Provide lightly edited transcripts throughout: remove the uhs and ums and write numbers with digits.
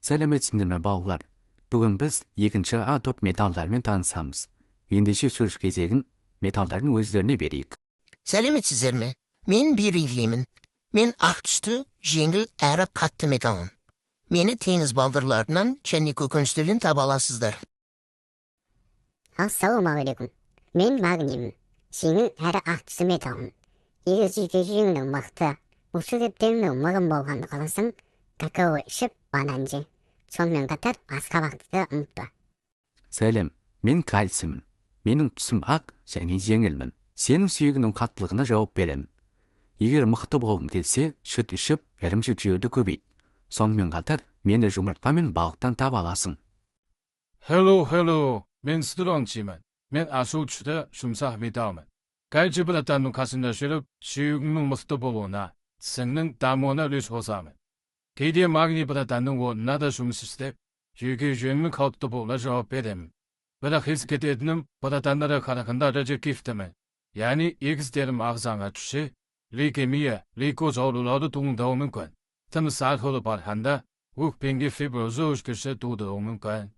Сәлеметсіңдер ме, балалар? Бүгін біз екінші А топ металдармен танысамыз. Ендеше сөз кезегін металдардың өздеріне берейік. Сәлеметсіздер ме? Мен бериллиймін. Мен ақ түсті, жеңіл әрі қатты металмын. Мені теңіз балдырларынан және көкөністерден таба аласыздар. Ассалаумағалейкум. Мен магниймін. Жеңіл әрі ақ түсті металмын. Егер жүйке жүйеңнің мықты, бұлшық еттеріңнің мығым болғанын қаласаң, какао ішіп, банан же. Сонымен қатар асқабақты да ұмытпа. Сәлем, мен кальциймін. Менің түсім ақ және жеңілмін. Сенің сүйегіңнің қаттылығына жауап беремін. Егер мықты болғың келсе, сүт ішіп, ірімшік жеуді көбейт. Сонымен қатар мені жұмыртқа мен балықтан таба аласың. Hello, hello, мен стронциймін. Мен асыл түсті жұмсақ металмын. Кальций бұлаттарының қасында жүріп, сүйегіңнің мықты болуына, тісіңнің дамуына үлес қосамын. Кейде магний бұлаттарының орнына да жұмыс істеп, жүйке жүйеңнің қалыпты болуына жауап беремін. Бірақ ескертетінім, бұлаттарға қарағанда радиоактивтімін. Яғни егіздерім ағзаңа түссе, лейкемия, лейкоз аурулары туындауы мүмкін. Тыныс арқылы барғанда, өкпеңде фиброзы өзгерісі тудыруы мүмкін.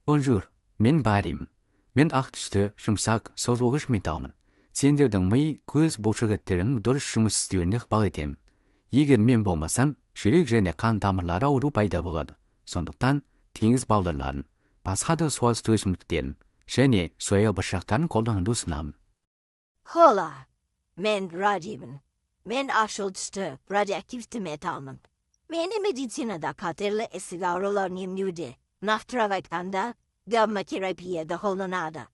Bonjour, мен бариймін. Мен ақ түсті, жұмсақ, созылғыш металмын. Сендердің ми, көз бұлшық еттерінің дұрыс жұмыс істеуіне ықпал етемін. Егер мен болмасам, жүрек және қан тамырлары ауру пайда болады. Сондықтан теңіз балдырларын, басқа да суасты өсімдіктерін және соя бұршақтарын қолдануды ұсынамын. Hola, мен радиймін. Мен ақшыл түсті, радиоактивті металмын. Мені медицинада қатерлі ісік ауруларын емдеуде, нақтырақ айтқанда, гамма терапияда қолданады.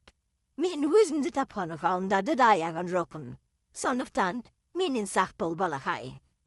Мен өзімді тапқан ғалымдарды да аяған жоқпын. Сондықтан менен сақ бол, балақай.